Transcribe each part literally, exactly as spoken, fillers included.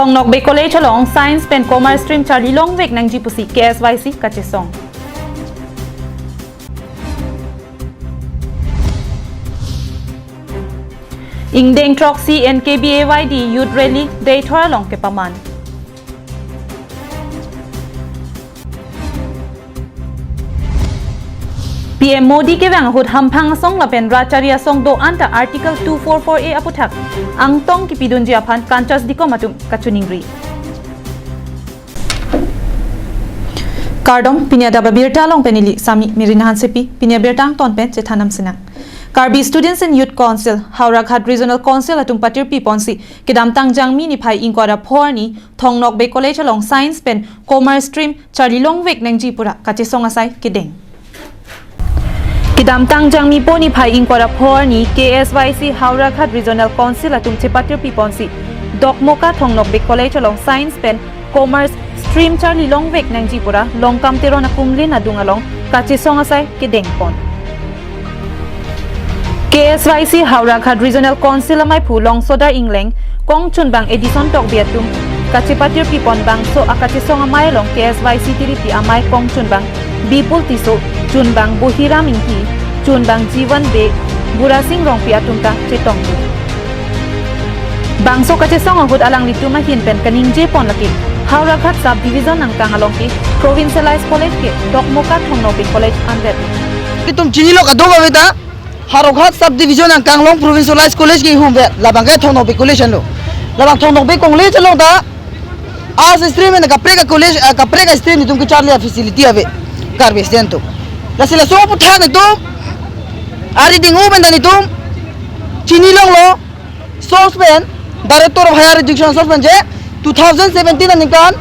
Thong Nokbe College along Science pen Commerce stream charli longvek nangji pusi K S Y C kachesong. Ingdeng throksi N K B A Y D Youth Rally Deithor along kepaman. P M Modi kevang ahut hamphang asong lapen rachari asong do-an ta Article two four four A aputhak angtong kipidunji aphan kanchas dikom atum kachiningri. Kardom, pini adap abirta along pen neli Sami Merina Hansepi, pini abirta angton pen chethan nangsinang. Karbi Students and Youth Council, Howraghat Regional Council atum patirpi ponsi, kedamtang Jangmi niphai ingkoi ra pho arni, Thong Nokbe College along Science pen Commerce stream charli longvek nangji pura kachesong asai kedeng. Kedamtang Jangmi po niphai ingkoi ra pho arni K S Y C Howraghat Regional Council atum chepatirpi ponsi, Dokmoka Thong Nokbe College along Science pen Commerce stream charli longvek nangji pura Longkam Teron akumlin adung along kachesong asai kedeng pon. K S Y C Howraghat Regional Council amaiphu Longsodar Ingleng, kongchunbang Edison Tokbi atum kachepatirpi pon bangso akachesong amei along K S Y C tiripi amei kongchunbang Bipul Tisso, chunbang Bohiram Ingti, chunbang Jiwan Bey, Burasing Rongpi atum ta chetong. Bangso kachesong ahut alanglitum ahin pen kaningje pon lake, Howraghat Sub Division angkang along ke Provincialized College ke Dokmoka Thong Nokbe College anvet. Itum chinilo kadokave ta Howraghat Sub Division angkang along Provincialized College ke ihumvet, labang ke Thong Nokbe College anlo. Labang Thong Nokbe College along ta arts stream pen kaprek a-college, ah, kaprek a-stream itum kecharli a-facility ave Karbi student atum. Lasi laso aputhak itum ari ding-o pen ta itum chini longlo, source pen, Director of Higher Education source pen je, two thousand seventeen aningkan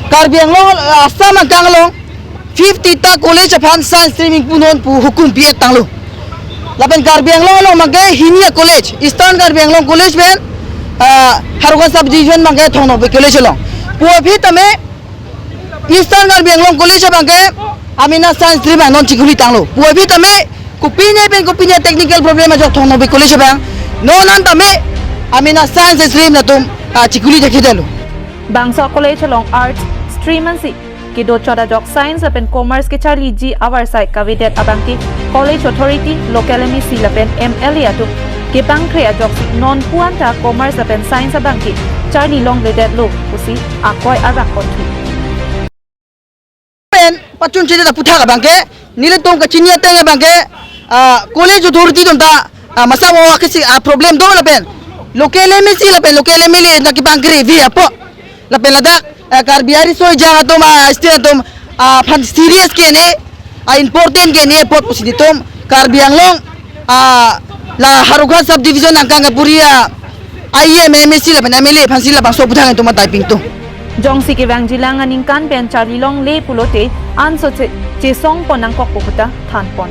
Karbi Anglong, Assam angkang along fifty ta college aphan science stream ingpunon pu hukum pi-et tanglo. Lapen Karbi Anglong along abang ke hini a-college, Eastern Karbi Anglong College pen, ah, Howraghat Sub Division abang ke Thong Nokbe College along. Puvoiphit tame Eastern Karbi Anglong College abang ke amena science stream abang non chikuli tanglo. Puvoiphit tame kopine pen kopine technical problem ajok Thong Nokbe College abang non an tame amena science stream latum, ah, chikuli thekthedetlo. Bangso college along arts stream ansi kedo chot ajok science lapen commerce kecharliji avarsai kavedet abang ke college authority, local M A C lapen M L A atum kepangkre ajoksi non pu-an ta commerce lapen science abang ke charli longledetlo pusi akoi arak konthu. Pen pachunchedet aputhak abang ke, nelitum kachini ateng abang ke, ah, college authority atum ta, ah, masa mo akisi, ah, problem do lapen local M A C lapen local M L A nangkepangkre vi apo. Lapen ladak, eh, Karbi ari soi jang atum, ah, student atum, ah, aphan serious ke ne, ah, important ke ne apot pusi itum Karbi Anglong, ah, la Howraghat Sub Division angkang kapuri, ah, I E M, M A C lapen M L A aphansi labangso aputhak itum atai pingtung. Jongsi kevangjilang aningkan pen charli longle pulote anso che-, chesong pon nangkokpo puta than pon.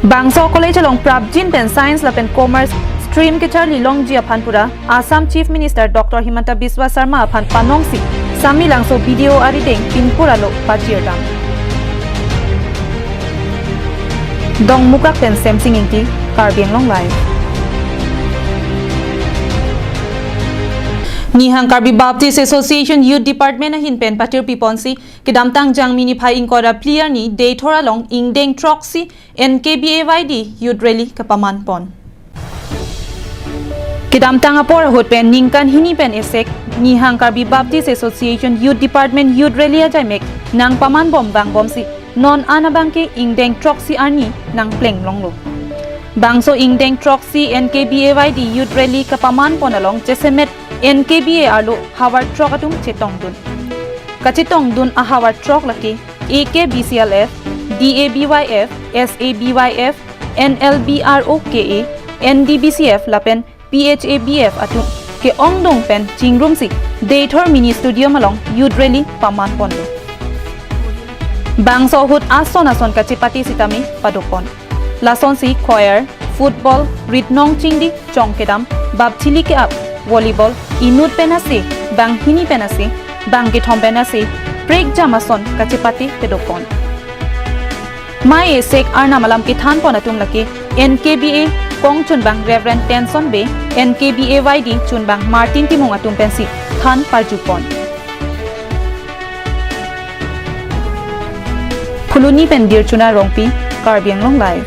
Bangso college along prapjin pen science lapen commerce stream kecharli longji aphan pura Assam Chief Minister Doctor Himanta Biswa Sarma aphan panongsi Samelangso B D O arideng pinpur alo pajirdam. Dongmukak pen Semsing Ingti, Karbi Anglong Live. Nihang Karbi Baptist Association Youth Department ahin pen patirpi ponsi, kedamtang Jangmi niphai ingkoi ra phli arni Deithor along ingdeng throksi N K B A Y D Youth Rally kapaman pon. Kedamtang apor ahut pen ningkan hini pen esek Nihang Karbi Baptist Association Youth Department Youth Rally ajaimek nangpaman bom vangbomsi non an abang ke ingdeng throksi arni nangpleng longlo. Bangso ingdeng throksi N K B A Y D Youth Rally kapaman pon along chesemet N K B A arlo havar throk atum chetongdun. Kachetongdun ahavar throk lake A K B C L F, D A B Y F, S A B Y F, N L B R O K A, N D B C F lapen P H A B F atum ke-ongdung pen chingrumsi Deithor Mini Stadium along Youth Rally paman ponlo. Bangso ahut ason ason kachepate sitame padopon. Lasonsi choir, football, ritnong chingdi, chong kedam, bap chili ke-ap, volleyball, inut pen ase, banghini pen ase, bangkethom pen ase, prekjam ason kachepate padopon. Mei esek arnam alam kethan pon atum lake N K B A kong chunbang Reverend Tenson Bey, N K B A Y D chunbang Martin Timung atum pensi than parjupon. Phuloni pen Dirchuna Rongpi, Karbi Anglong Live.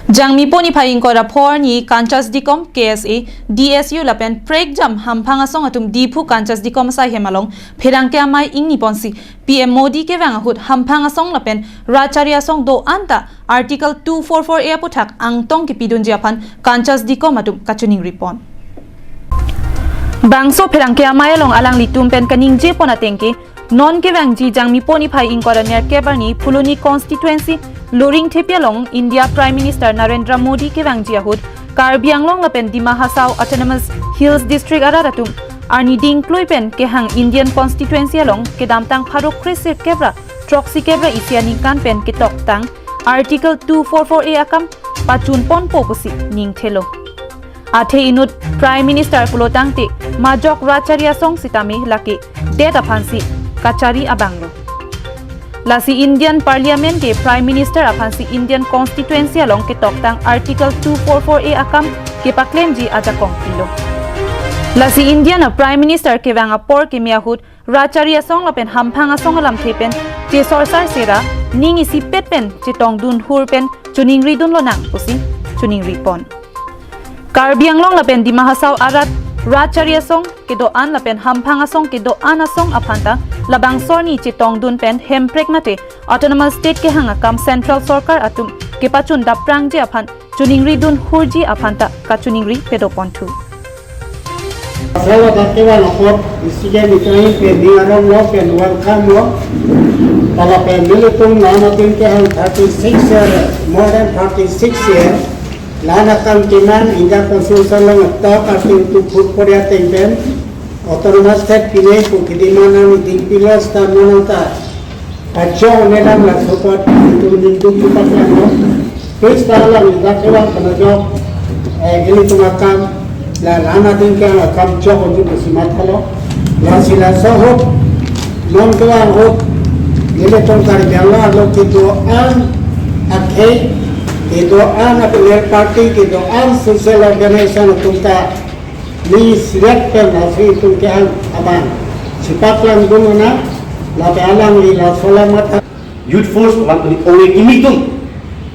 Jangmipo niphai ingkoi ra pho arni Kanchas Dikom, K S A, D S U lapen prekjam hamphang asong atum Diphu Kanchas Dikom asai hem along pherangke amei ingni ponsi P M Modi kevang ahut hamphang asong lapen rachari asong do-an ta Article two four four A aputhak angtong kepidunji aphan Kanchas Dikom atum kachiningri pon. Bangso pherangke amei along alanglitum pen kaningje pon ateng ke, non kevangji Jangmipo niphai ingkoi ra nerkep arni Phuloni constituency Loringthepi along India Prime Minister Narendra Modi kevangji ahut Karbi Anglong lapen Dima Hasao Autonomous Hills District arat atum arni dingklui pen kehang Indian Constituency along kedamtang pharo kre sirkep ra throksi kep ra isi aningkan pen ketoktang Article two four four A akam pachun ponpo pusi ningthelo. Athe inut Prime Minister pulo tangte majok rachari asong sitame lake det aphansi kachari abang lo. Lasi Indian Parliament ke Prime Minister aphansi Indian Constituency along ketoktang Article two four four A akam kepaklemji ajakong pilo. Lasi Indian a Prime Minister kevang apor keme ahut rachari asong lapen hamphang asong alamthe pen chesorsar sera ning isipet pen chetongdun hur pen chiningridun lonang pusi chiningri pon. Karbi Anglong lapen Dima Hasao arat rachari asong kedo-an lapen hamphang asong kedo-an asong aphan ta labangso arni chetongdun pen Hemprek mate Autonomous State kehang akam Central Sorkar atum kepachun daprangji aphan chiningridun hurji aphan ta kachiningri pedo ponthu. Selo dake wan apot isigen ikai pen ning arong lo pen welcome lo. Pala pen nelitum non atin kehang thirty six year, more than thirty six year. Lana kam keman India Constitution along atok atin tu put Korea teng pen Autonomous State pine pu kediman nang iding pilos ta monota. Kachong nelang la support itu ninduk tu pakai no. Please ta lang dak ewan kana jok. Eh, ilitum akam la lana ding ke akam jok untuk simat kalo. La sila sohop non tuang hop. Nelitum Karbi Anglong lo kedo-an akhei, kedo-an a political party, kedo-an social organization atum ta ni sirat pen nasi itum kehang abang. Sipat lang dun na, lape alangli la solam mata. Youth Force alam tadi owe kimi tum.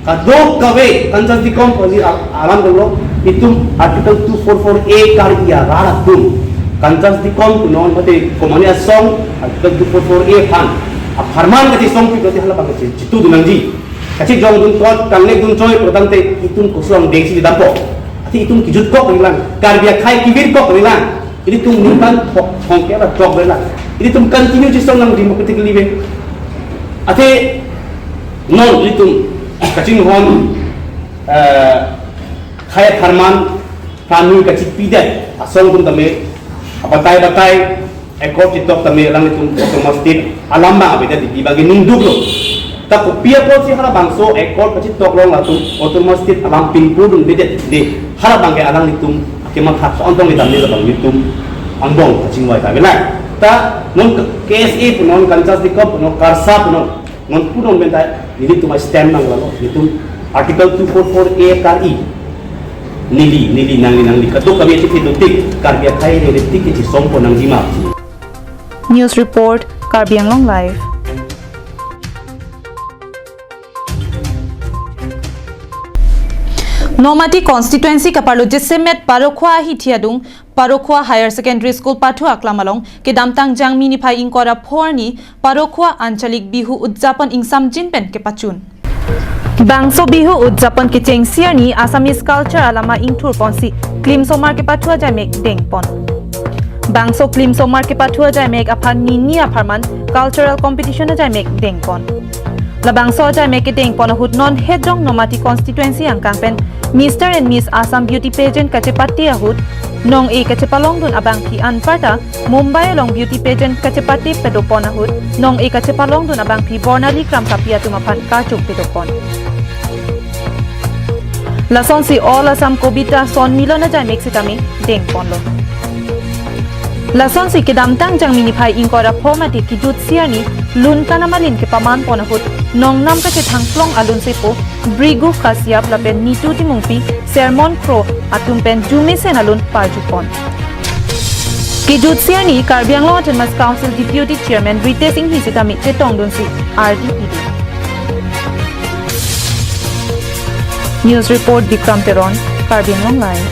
Kadokave Kanchas Dikom pali a-, alam dolo itum Article two four four A kar iya rara tum. Kanchas Dikom kunon mate komani asong Article two four four A aphan. Apharman kati song pi kati hala bang kati chitu dunangji. Kachijong dun kot, kangnek dun choi, prodam te itum kosong dengsi di dampo. Ati itum kijut kok rilang, Karbi akhei kivir kok rilang. Ilitum ningkan thok, thongke ba thok rilang. Ilitum continue chisong nang democratically be. Ate non ilitum kachinghon, eh, khaya pharman, pharman kachipidet, asong tum tame, abatai batai, accord chitok tame alanglitum Autonomous State alam bang abeda di bagi ningduk lo. Ta kopi apot si hala bangso accord kachitok long latum Autonomous State alam pinpur dun bedet de hala bang ke alanglitum kematha so-an tong le damle labang itum angbong kachingvai ta belang. Ta non K S A punon, Kanchas Dikom punon, KARSA punon, non punon bentai nelitum a stand nang lalo, nelitum Article two four four A kar i. Neli, neli, nangli, nangli. Kadokave tik itu tik, Karbi akhei neli tik iti songpo nangji ma. News report, Karbi Anglong Live. Nomati constituency kaparlo jasemet Parokhua ahithi adung, Parokhua Higher Secondary School pathu aklam along kedamtang Jangmi niphai ingkoi ra pho arni Parokhua Anchalik Bihu Udjapon ingsamjin pen kepachun. Bangso Bihu Udjapon kechengsi arni Assamese culture alama ingthur ponsi klimsomar kepathu ajaimek dengpon. Bangso klimsomar kepathu ajaimek aphan nini apharman cultural competition ajaimek dengpon. Labangso ajaimek kedengpon ahut non hetjong Nomati constituency angkang pen Mister and Miss Assam Beauty Pageant kachepate ahut nong-e kachepalongdun abangpi anparta Mumbai along beauty pageant kachepate pedopon ahut nong-e kachepalongdun abangpi Bornali Kramkapi atum aphan kachuk pedopon. Lasonsi All Assam Kobita Sonmilon ajaimek sitame dengponlo. Lasonsi kedamtang Jangmi niphai ingkoi ra pho mate kijutsi arni Lunta Namalin kepaman pon ahut nongnam kachethang plong alun sepo Brigu Kasiap lapen Nitu Timungpi, Sermon Kro atum pen jumesen alun parju pon. Kejutsi arni Karbi Anglong Autonomous Council Deputy Chairman Ritesh Enghi sitame chetongdunsi ardi pidun. News report Bikram Teron, Karbi Anglong Live.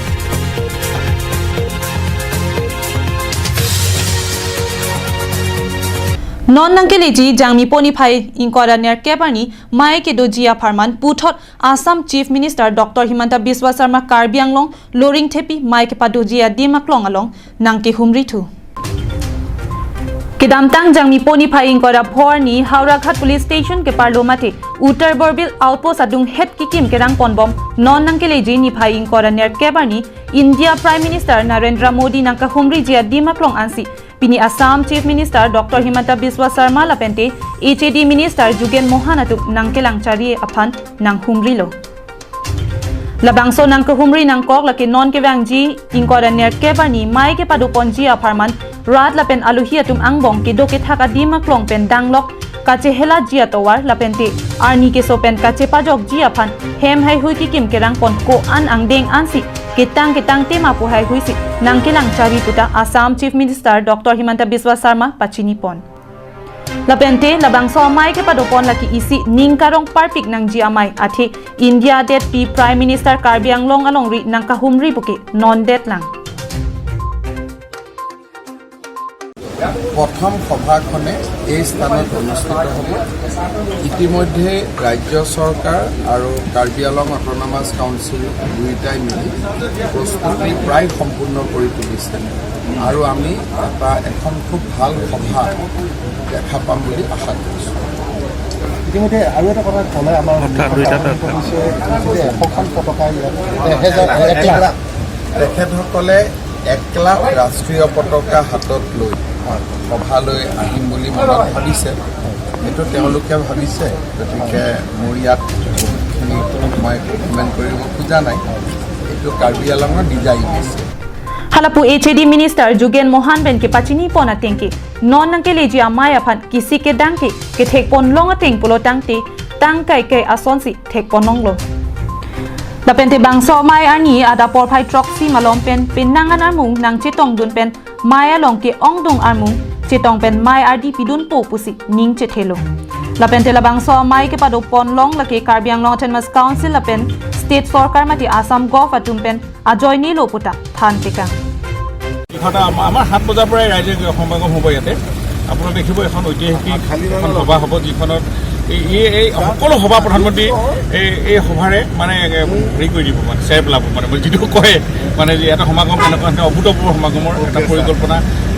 Non nangkeleji Jangmi po niphai ingkoi ra nerkep arni mei kedoji apharman puthot Assam Chief Minister Doctor Himanta Biswa Sarma Karbi Anglong Loringthepi mei kepadoji adim aklong along nangkehumri thu. Kedamtang Jangmi po niphai ingkoi ra pho arni Howraghat Police Station keparlo mate Uttar Borbil Outpost adunghet kekim kerang ponbom non nangkeleji niphai ingkoi ra nerkep arni India Prime Minister Narendra Modi nangkahumriji adim aklong ansi pini Assam Chief Minister Doctor Himanta Biswa Sarma lapente H A D Minister Jugen Mohan atum nangkelang chari aphan nanghumrilo. Labangso nangkehumri nangkok lake non kevangji ingkoi ra nerkep arni mei kepadoponji apharman rat lapen alohi atum angbong kedo kethak adim aklong pen danglok kachehelaji atovar lapente arni keso pen kachepajokji aphan hem haihui kekim kerang pon ko-an angdeng ansi ketang ketang tema pu haihuisi nangkelang chari puta Assam Chief Minister Doctor Himanta Biswa Sarma pachini pon. Lapente labangso amei kepadopon lake isi ning karong parpik nangji amei athe India detpi Prime Minister Karbi Anglong alongri nangkahumri puke non detlang. প্ৰথম সভাখনে এই স্থানত অনুষ্ঠিত হ'ব। ইতিমধ্যে ৰাজ্য চৰকাৰ আৰু কাৰ্বি আংলং অট'নমাছ কাউন্সিল দুয়োটাই মিলি প্ৰস্তুতি প্ৰায় সম্পূৰ্ণ কৰি তুলিছে আৰু আমি এটা, এখন খুব ভাল সভা দেখা পাম বুলি আশা কৰিছোঁ। ইতিমধ্যে আৰু এটা কথা ক'লে আমাৰ অৰ্থাৎ দুইটা মুখ্যমন্ত্ৰীয়ে কৈছে যে এশখন পতাকা ইয়াত, এহেজাৰ, এক লাখ। তেখেতসকলে এক লাখ ৰাষ্ট্ৰীয় পতাকা হাতত লৈ সভালৈ আহিম বুলি মনত ভাবিছে, সেইটো তেওঁলোকে ভাবিছে। গতিকে মোৰ ইয়াত বহুতখিনি মই কমেণ্ট কৰিব খোজা নাই, এইটো কাৰ্বি আংলঙৰ নিজা image. Halapu H A D Minister Jugen Mohan pen kepachini pon atengke non nangkeleji amei aphan kisi kedang ke kethek ponlong ateng pulo tangte tang kaikai asonsi thek ponlonglo. Lapente bangso amei arni adap porphai throksi malom pen penang an armung nangchetongdun pen mei along ke-ongdung armung chetong pen mei ardi pidunpo pusi ning chethelo. Lapente labangso amei kepadoponlong lake Karbi Anglong Autonomous Council lapen State Sorkar mate Assam Gov atum pen ajoinelo puta than tekang. এঘাৰটা আমা-, আমাৰ সাত বজাৰ পৰাই ৰাইজে সমাগম হ'ব ইয়াতে। আপোনালোকে দেখিব এখন ঐতিহাসিক এখন সভা হ'ব, যিখনত এই, এই, এই সকলো সভা প্ৰধানমন্ত্ৰী এই, এই সভাৰে মানে, এ, হেৰি কৰি দিব, মানে চেৰ পেলাব, মানে মই যিটো কয়, মানে যে এটা সমাগম, এনেকুৱা এটা অভূতপূৰ্ব সমাগমৰ এটা পৰিকল্পনা।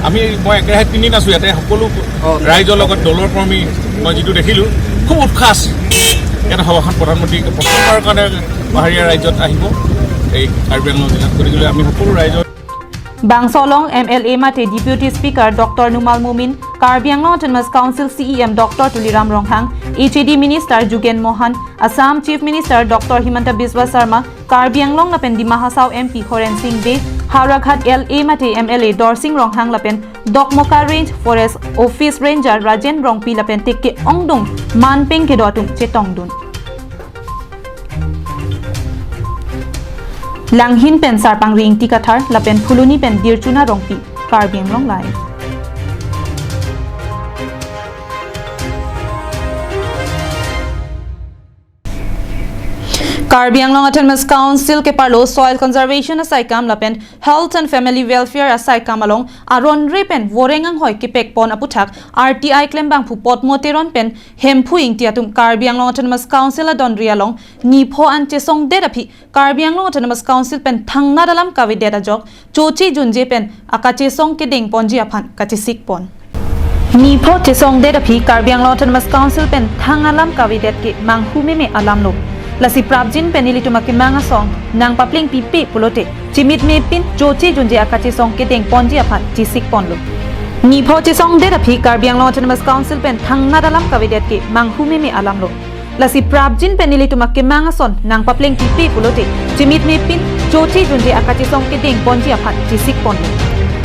আমি, মই একেৰাহে তিনিদিন আছোঁ ইয়াতে, সকলো ৰাইজৰ লগত দলৰ কৰ্মী মই যিটো দেখিলোঁ, খুব উৎসাহ আছে। এটা সভাখন প্ৰধানমন্ত্ৰী প্ৰথমবাৰৰ কাৰণে পাহাৰীয়া ৰাজ্যত আহিব এই কাৰ্বি আংলং জিলাত। গতিকে আমি সকলো ৰাইজৰ Bangso along M L A mate Deputy Speaker Doctor Numal Momin, Karbi Anglong Autonomous Council C E M Doctor Tuliram Ronghang, H A D Minister Jugen Mohan, Assam Chief Minister Doctor Himanta Biswa Sarma, Karbi Anglong lapen Dima Hasao M P Horen Sing Bey, Howraghat L A mate M L A Dorsing Ronghang lapen Dokmoka Range Forest Office Ranger Rajen Rongpi lapen teke-ongdung manpeng kedo atum chetongdun. Langhin pen Sarpangri Ingti Kathar lapen Phuloni pen Dirchuna Rongpi, Karbi Anglong Live. Karbi Anglong Autonomous Council keparlo soil conservation asaikam lapen Health and Family Welfare asaikam along aron re pen voreng anghoi kepek pon aputhak R T I klembangphu Potmo Teron pen Hemphu Ingti atum Karbi Anglong Autonomous Council adonri along nipho an chesongdet aphi Karbi Anglong Autonomous Council pen thangnat alam kavedet ajok choche junje pen akachesong kedeng ponji aphan kachesik pon. Nipho chesongdet aphi Karbi Anglong Autonomous Council pen thang alam kavedet ke manghu meme alamlo. Lasi prapjin pen ilitum akemang asong nangpapleng pipe pulote chimit me pin choche junje akachesong kedeng ponji aphan chesik ponlo. Nipho chesongdet aphi Karbi Anglong Autonomous Council pen thangnat alam kavedet ke manghu meme alamlo. Lasi prapjin pen ilitum akemang ason nangpapleng pipe pulote chimit me pin choche junje akachesong kedeng ponji aphan chesik ponlo.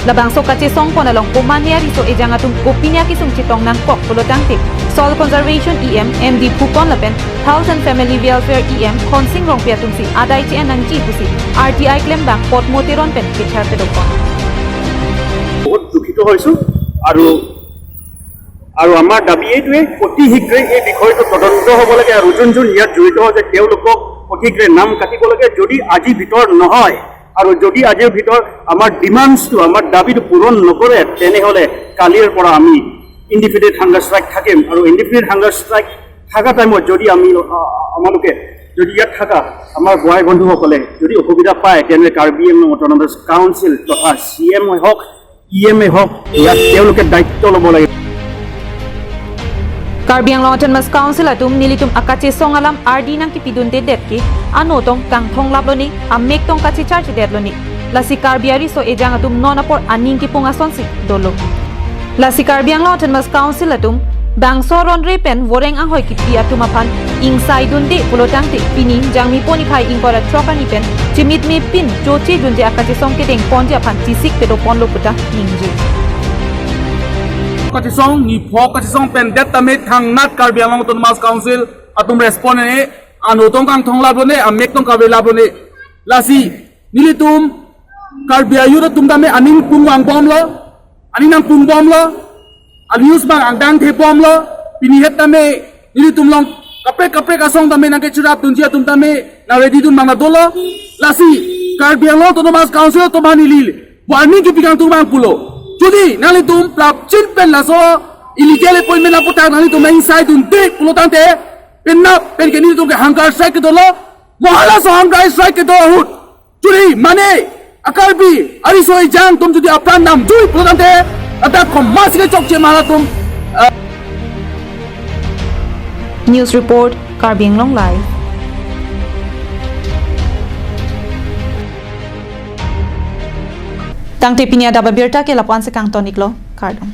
Labangso kachesong pon along komatne ariso ejang atum kopine akesung chetong nangkok pulo tangte Soil Conservation E M M D Phupon lapen Health and Family Welfare E M Khonsing Rongpi atumsi adai che-en nangji pusi R T I klembang Potmo Teron pen kechar pedopon. বহুত দুখিত হৈছো আৰু আৰু আমাৰ দাবী এইটোৱে, অতি শীঘ্ৰে এই বিষয়টো তদন্ত হ'ব লাগে আৰু যোন যোন ইয়াত জড়িত হৈছে তেওঁলোকক অতি শীঘ্ৰে নাম কাটিব লাগে। যদি আজিৰ ভিতৰত নহয় আৰু যদি আজিৰ ভিতৰত আমাৰ ডিমাণ্ডছটো, আমাৰ দাবীটো পূৰণ নকৰে, তেনেহ'লে কালিৰ পৰা আমি ইনডিফিনিট হাংগাৰ ষ্ট্ৰাইক থাকিম। আৰু ইনডিফিনিট হাংগাৰ ষ্ট্ৰাইক থকা টাইমত যদি আমি, আ, আমালোকে যদি ইয়াত থকা আমাৰ বোৱাৰী বন্ধুসকলে যদি অসুবিধা পায়, তেন্তে কাৰ্বি আংলং অট'নমাছ কাউন্সিল তথা চি এম হওক, ই এম এ হওক, ইয়াত তেওঁলোকে দায়িত্ব ল'ব লাগে। Karbi Anglong Autonomous Council atum nelitum akachesong alam ardi nangkipidundedet ke, anotong kangthong laplone, amek tong kachecharchedetlone. Lasi Karbi ariso ejang atum non apor aning kepung asonsi dolo. Lasi Karbi Anglong Autonomous Council atum bangso ronre pen voreng anghoi kipi atum aphan ingsaidunde pulo tangte pini Jangmi pon niphai ingkoi ra throk arni pen chimitme pin choche junje akachesong kedeng ponji aphan chisik pedoponlo puta ningje. Kachesong, ni pho kachesong pen det tame thangnat Karbi Anglong Autonomous Council atum respond ne, anotong kangthong laplone, amek tong kave laplone. Lasi nelitum Karbi a-youth atum tame aning pungvang bomlo, aning nangpung bomlo, a-news bang angdang the bomlo, pini het tame nelitum along kaprek kaprek asong tame nangkechirap dunji atum tame nang ready dun bang dolo. Lasi Karbi Anglong Autonomous Council atum aphan neli warning kipi kangtung bang pulo. Jodi nanglitum prapjin pen laso illegal appointment aputhak nanglitum ingsaidunde pulo tangte penap pen ke nelitum ke hunger strike kedolo. Mo halaso hunger strike kedo ahut jodi mane a-Karbi ariso ejang atum jodi apran namjui pulo tangte ladak komatsi kechokche ma latum. News report, Karbi Anglong Live. Tangte pini adap abirta ke lapu-an si kangton-iklo, kardom.